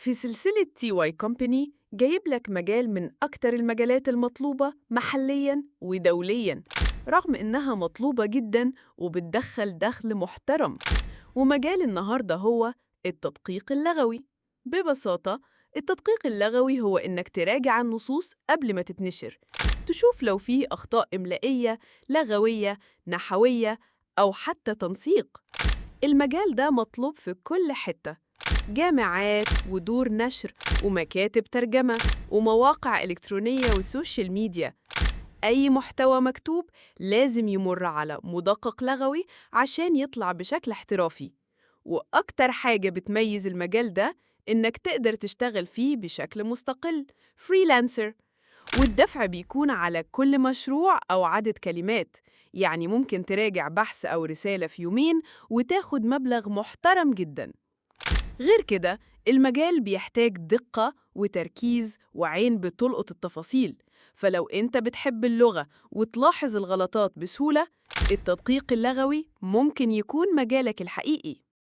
في سلسلة TY Company جايب لك مجال من أكتر المجالات المطلوبة محلياً ودولياً، رغم إنها مطلوبة جداً وبتدخل دخل محترم. ومجال النهاردة هو التدقيق اللغوي. ببساطة، التدقيق اللغوي هو إنك تراجع النصوص قبل ما تتنشر، تشوف لو فيه أخطاء إملائية، لغوية، نحوية أو حتى تنسيق. المجال ده مطلوب في كل حتة، جامعات ودور نشر ومكاتب ترجمة ومواقع إلكترونية و social media. أي محتوى مكتوب لازم يمر على مدقق لغوي عشان يطلع بشكل احترافي. وأكتر حاجة بتميز المجال ده إنك تقدر تشتغل فيه بشكل مستقل، freelancer، والدفع بيكون على كل مشروع أو عدد كلمات. يعني ممكن تراجع بحث أو رسالة في يومين وتاخد مبلغ محترم جداً. غير كده، المجال بيحتاج دقة وتركيز وعين بتلقط التفاصيل، فلو أنت بتحب اللغة وتلاحظ الغلطات بسهولة، التدقيق اللغوي ممكن يكون مجالك الحقيقي.